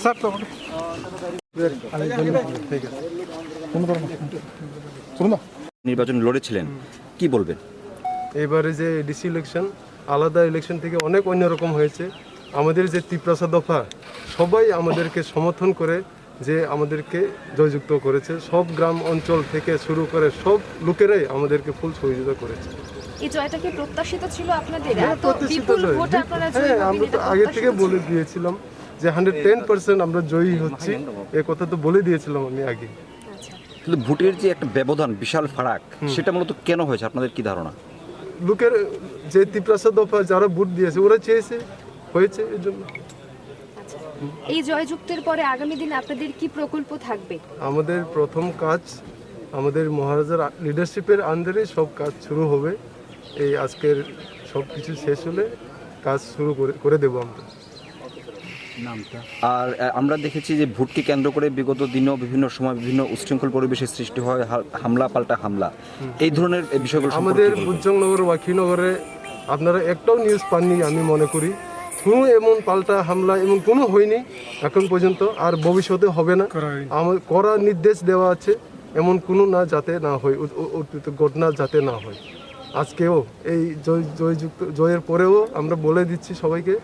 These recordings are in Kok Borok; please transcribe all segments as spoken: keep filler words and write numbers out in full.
স্যার, তো আমাকে আমি বলি, ঠিক আছে। কোনো ধরনের, শুনুন না। নির্বাচন লড়েছিলেন, কি বলবেন? এবারে যে এডিসি ইলেকশন আলাদা ইলেকশন থেকে অনেক অন্যরকম হয়েছে। আমাদের যে তিপ্রাসা দফা, সবাই আমাদেরকে সমর্থন করে, যে আমাদেরকে জয়যুক্ত করেছে, সব গ্রাম অঞ্চল থেকে শুরু করে সব লোকেরাই আমাদেরকে ফুল সহযোগিতা করেছে। এই জয়টা কি প্রত্যাশিত ছিল আপনাদের? হ্যাঁ, এত প্রত্যাশিত বিপুল জয়। ভোটে আপনারা জয়ী হবেন, আমরা তো এটা আগে থেকে প্রত্যাশিত ছিল? বলে দিয়েছিলাম যে হান্ড্রেড টেন পার্সেন্ট আমরা জয়ী হচ্ছি, এ কথা তো বলে দিয়েছিলাম আমি আগে। আচ্ছা। কিন্তু ভোটের যে একটা ব্যবধান, বিশাল ফারাক, হুম। সেটা মূলত কেন হয়েছে, আপনাদের কি ধারণা? লোকের যে তিপ্রাসা দফা যারা ভোট দিয়েছে, ওরা চেয়েছে, হয়েছে এর জন্য। আচ্ছা। এই জয়যুক্তের পরে আগামী দিনে আপনাদের কি প্রকল্প থাকবে? আমাদের প্রথম কাজ আমাদের মহারাজার আ-, লিডারশিপের আন্ডারে সব কাজ শুরু হবে। এই আজকের সব কিছু শেষ হলে কাজ শুরু করে, করে দেবো আমরা। আর, আহ, আমরা দেখেছি যে ভোটকে কেন্দ্র করে বিগত দিনেও বিভিন্ন সময় বিভিন্ন উচ্ছৃঙ্খল পরিবেশের সৃষ্টি হয়, হা-, হামলা পাল্টা হামলা। হুম। এই ধরনের বিষয়গুলো সম্পর্কে আমাদের কি বলবেন? বুজজংনগর, ওয়াকিনগরে আপনারা একটাও নিউজ পাননি, আমি মনে করি। কোনো এমন পাল্টা হামলা এমন কোনো হয়নি এখন পর্যন্ত, আর ভবিষ্যতে হবে না। করা হয়নি। আমার কড়া নির্দেশ দেওয়া আছে, এমন কোনো না যাতে না হয়, উত-, উ-, উত্তেজিত ঘটনা যাতে না হয়। আজকেও এই জয়, জয়যুক্ত, জয়ের পরেও আমরা বলে দিচ্ছি সবাইকে,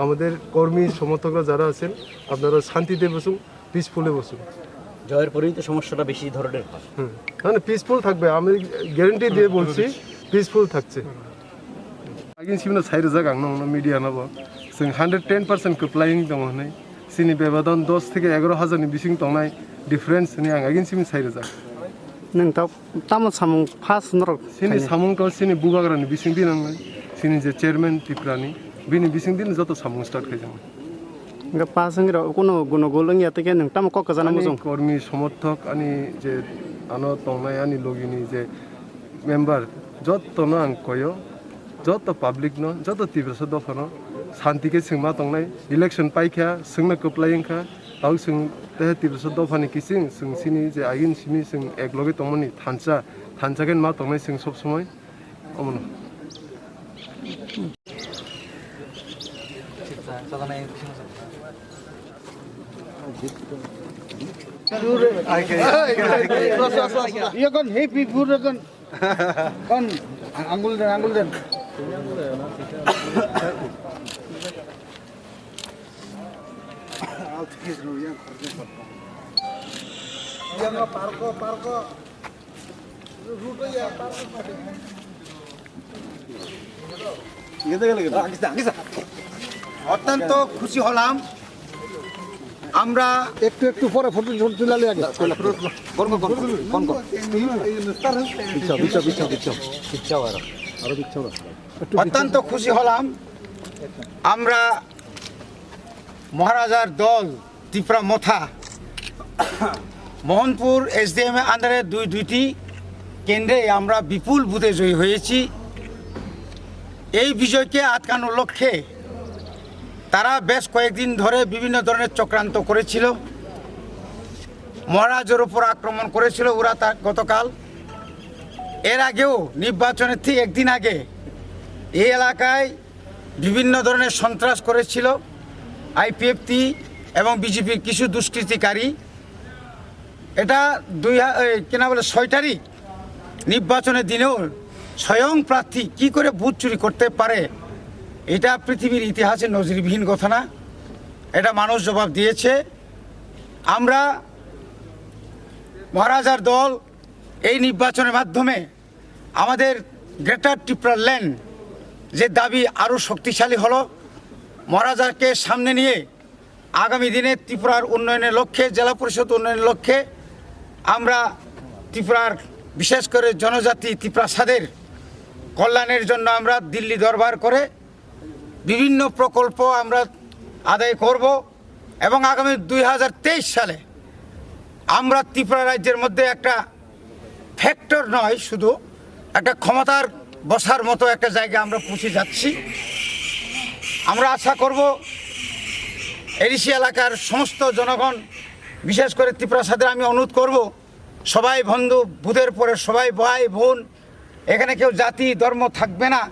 আমাদের কর্মী সমর্থকরা যারা আছেন, আপনারা শান্তিতে বসুন, পিসফুলি বসুন। জয়ের পরেই তো সমস্যাটা বেশি ধরনের হয়। হুম, মানে পিসফুল থাকবে, আমি গ্যারান্টি দিয়ে বলছি, পিসফুল থাকছে। Agin simino sai rijak ang nongno media no bo. Chwng hundred ten percent kwplai wng tongo hwnwi. Chini bebodon dos theke egaroh hajar ni bising tongnai difference hwnwi ang agin simi sai rijak. Nwng tok tamo samung first norok chini khainai? Samung to chini bubagra ni bising di nang nai. Chini je chairman Tripura ni, bini bising di joto samung start khai jang. Hingke pass wngwi rok kuno guno gol wngya tei khe nwng tamo kok kwchana ani bujung? Kormi somorthok ani je ano tongnai ani logi ni je member joto no ang koyo. Joto public no, joto Tiprasa dopha no santi khe chwng ma tongnai. Election paikha, chwngno kwplai wngkha. Tau chwng teha Tiprasa dopha ni kiching, chwng chini je agin simi chwng ek loge tongmani thansa, thansa khe ma tongnai chwng sob somoi. Omono. Iya kan, happy food kan. Kon, ang-, anggul din, anggul din. Yang parko, parko. অত্যন্ত খুশি হলাম। আমরা একটু, একটু পরে ফটো তুলে আগে। গরম, গরম, গরম, গরম। বিচ্ছাও, বিচ্ছাও, বিচ্ছাও, বিচ্ছাও। বিচ্ছাও আরো। আরো বিচ্ছাও। একটু অত্যন্ত খুশি হলাম। আমরা মহারাজার দল ত্রিপুরা মথা মোহনপুর এসডিএম এর আন্ডারে দুই দুইটি কেন্দ্রে আমরা বিপুল ভোটে জয়ী হয়েছি। এই বিজয়কে আটকানোর লক্ষ্যে তারা বেশ কয়েকদিন ধরে বিভিন্ন ধরনের চক্রান্ত করেছিল, মহারাজের উপর আক্রমণ করেছিল ওরা তা গতকাল। এর আগেও নির্বাচনের ঠিক একদিন আগে এই এলাকায় বিভিন্ন ধরনের সন্ত্রাস করেছিল আইপিএফটি এবং বিজেপির কিছু দুষ্কৃতিকারী। এটা দুই হা-, এই, কি না বলে, ছয় তারিখ নির্বাচনের দিনেও স্বয়ং প্রার্থী কি করে ভোট চুরি করতে পারে, এটা পৃথিবীর ইতিহাসে নজিরবিহীন ঘটনা। এটা মানুষ জবাব দিয়েছে। আমরা মহারাজার দল এই নির্বাচনের মাধ্যমে আমাদের গ্রেটার টিপ্রা ল্যান্ড যে দাবি আরও শক্তিশালী হলো, মহারাজাকে সামনে নিয়ে আগামী দিনে ত্রিপুরার উন্নয়নের লক্ষ্যে, জেলা পরিষদ উন্নয়নের লক্ষ্যে আমরা ত্রিপুরার, বিশেষ করে জনজাতি তিপ্রাসাদের কল্যাণের জন্য আমরা দিল্লি দরবার করে বিভিন্ন প্রকল্প আমরা আদায় করব এবং আগামী দুই হাজার তেইশ সালে আমরা ত্রিপুরা রাজ্যের মধ্যে একটা ফ্যাক্টর নয়, শুধু একটা ক্ষমতার বসার মতো একটা জায়গা আমরা পৌঁছে যাচ্ছি। আমরা আশা করব এডিসি এলাকার সমস্ত জনগণ, বিশেষ করে তিপ্রাসাদের আমি অনুরোধ করব, সবাই বন্ধু, বুথের পরে সবাই ভাই বোন, এখানে কেউ জাতি ধর্ম থাকবে না।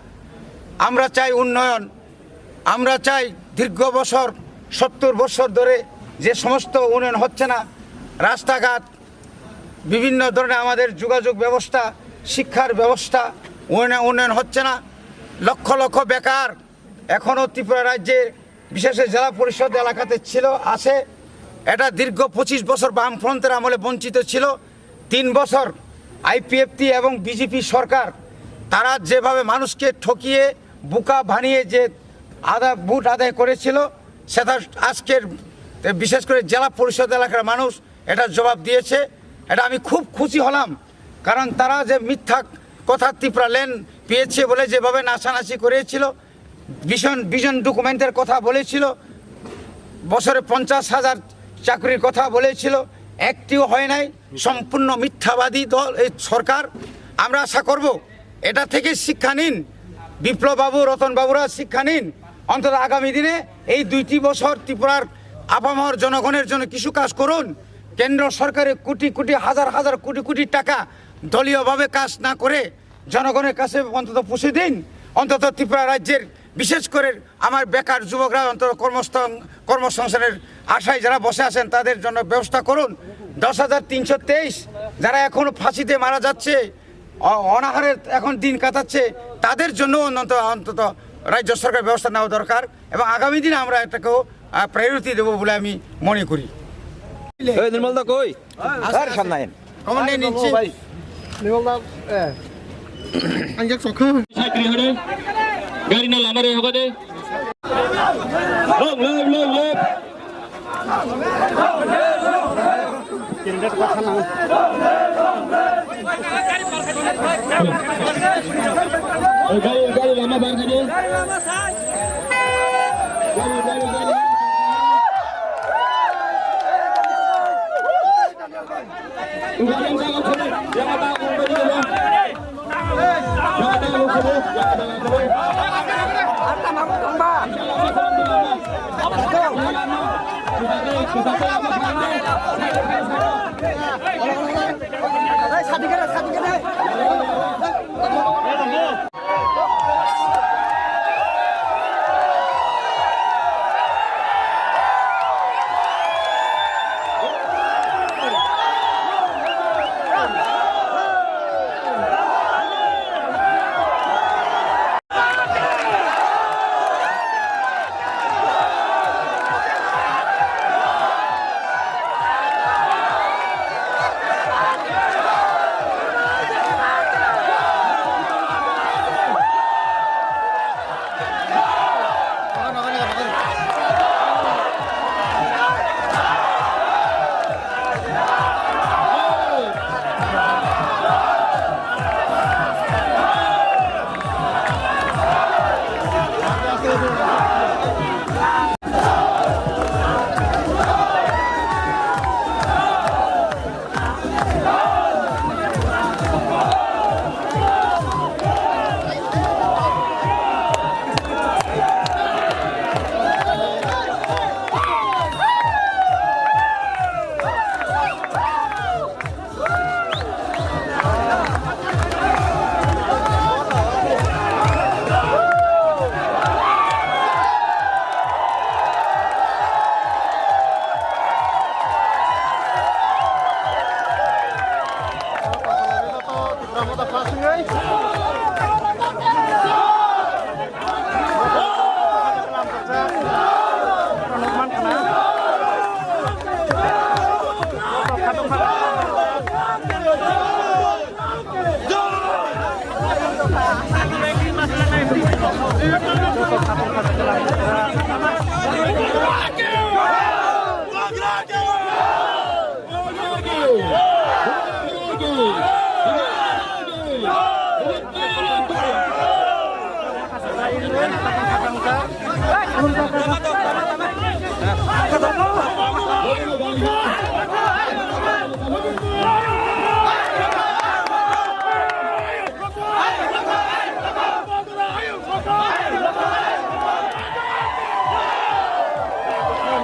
আমরা চাই উন্নয়ন, আমরা চাই দীর্ঘ বছর, সত্তর বছর ধরে যে সমস্ত উন্নয়ন হচ্ছে না, রাস্তাঘাট, বিভিন্ন ধরনের আমাদের যোগাযোগ ব্যবস্থা, শিক্ষার ব্যবস্থা, উন্নয়ন, উন্নয়ন হচ্ছে না। লক্ষ লক্ষ বেকার এখনও ত্রিপুরা রাজ্যে, বিশেষ করে জেলা পরিষদ এলাকাতে ছিল, আছে। এটা দীর্ঘ পঁচিশ বছর বামফ্রন্টের আমলে বঞ্চিত ছিল। তিন বছর আইপিএফটি এবং বিজেপি সরকার, তারা যেভাবে মানুষকে ঠকিয়ে, বোকা বানিয়ে যে আদা-, ভোট আদায় করেছিল, সেটা আজকের, এ, বিশেষ করে জেলা পরিষদ এলাকার মানুষ এটা জবাব দিয়েছে। এটা আমি খুব খুশি হলাম, কারণ তারা যে মিথ্যা কথা ত্রিপুরা ল্যান্ড পেয়েছে বলে যেভাবে নাচানাচি করেছিল, ভিশন, ভিশন ডকুমেন্টের কথা বলেছিল, বছরে পঞ্চাশ হাজার চাকরির কথা বলেছিল, একটিও হয় নাই। সম্পূর্ণ মিথ্যাবাদী দল এই সরকার। আমরা আশা করব এটা থেকে শিক্ষা নিন, বিপ্লব বাবু, রতন বাবুরা শিক্ষা নিন। অন্তত আগামী দিনে এই দুইটি বছর ত্রিপুরার আপামর জনগণের জন্য কিছু কাজ করুন। কেন্দ্র সরকারে কোটি কোটি, হাজার হাজার কোটি কোটি টাকা দলীয়ভাবে কাজ না করে জনগণের কাছে অন্তত পৌঁছে দিন। অন্তত ত্রিপুরা রাজ্যের, বিশেষ করে আমার বেকার যুবকরা অন্তত কর্মস্থ-, কর্মসংস্থানের আশায় যারা বসে আছেন, তাদের জন্য ব্যবস্থা করুন। দশ হাজার তিনশো তেইশ যারা এখনো ফাঁসিতে মারা যাচ্ছে, অ-, অনাহারে এখন দিন কাটাচ্ছে, তাদের জন্য অন্তত, অন্তত রাজ্য সরকার ব্যবস্থা নেওয়া দরকার এবং আগামী দিনে আমরা এটাকেও, আহ, প্রায়োরিটি দেবো বলে আমি মনে করি। এই নির্মল দা কই? আচ্ছা, আরে আচ্ছা। সামনে আইন। কমন নিয়ে নিচ্ছি। ভাই। নির্মল দা, এ। আঙ্গে চোখে। Sakri hore. Gari no lamare hoga de. Long live, long live. Gari, gari lama bar kare. Gari, gari, gari.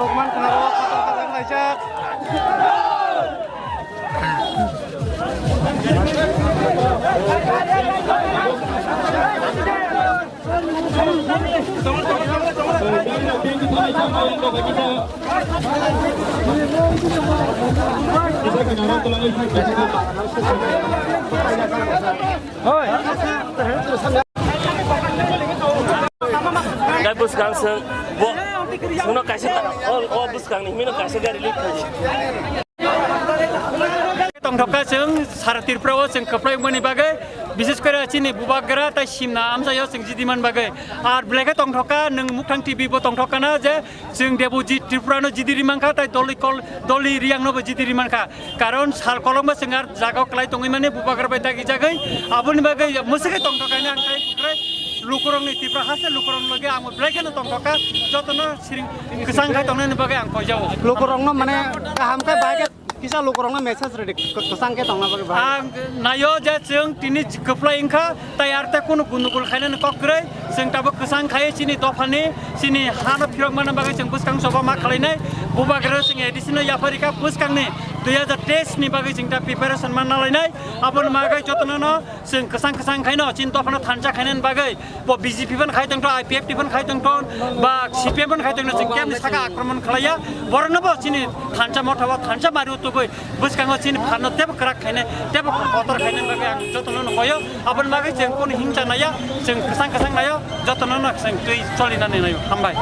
Lukman Khnaro, khatar khatar laijak. Hoi. Gai bwskang se bo, bono kaisa ta-, o, o bwskang ni himino kaisa gari lit khai. Tongthokha chwng sara Tripura o chwng kwplai wngmani bagwi, bises kore chini bubagra tai simna amchaio chwng jidiman bagwi. Ar belai khe tongthokha, nwng Mukthang T V bo tongthokha na je chwng Debojit Tripura no jidi rimankha tai Doloi kol, Doloi Riyang no bo jidi rimankha. Karon sal kolokma chwng ar jaga o kwlai tongwi mani bubagra bai dagi jagwi. Aboni bagwi mwswkhe tongthokha hwnwi ang tai kwrwi lukurokni Tripura haste lukurokni loge ang belai kheno tongthokha. Jotono siring kwchang khai tongnani bagwi ang koijao. Lukurokno mane kaham khe bai khe kisa lukurokno message rwdi, kwchang khe tongna bagwi bai. Ang naio je chwng tini kwplai wngkha, tai ar tei kunu gundugul khainani kok kwrwi, chwng tabuk kwchang khai chini dophani, chini hano phirok manna bagwi chwng bwskang choba ma khwlainai, bubagra chwng A D C no yapharikha bwskangni dui hajar teis ni bagwi chwng ta preparation manna lainai, aboni bagwi jotono no chwng kwchang kwchang khaino chini dophano thansa khainani bagwi bo B J P ban khai tongtho, I P F T ban khai tongtho, ba C P M ban khai tongtho, chwng kemni saka akromon khlaiya, borokno bo chini thansa motha o thansa mari o tubui bwskango chini phanno tebo kwrak khainai, tebo kotor khainani bagwi ang jotono no hoyo, aboni bagwi chwng kunu hingsa naiya, chwng kwchang kwchang naio, jotono no chwng twi cholinani naio. Hambai.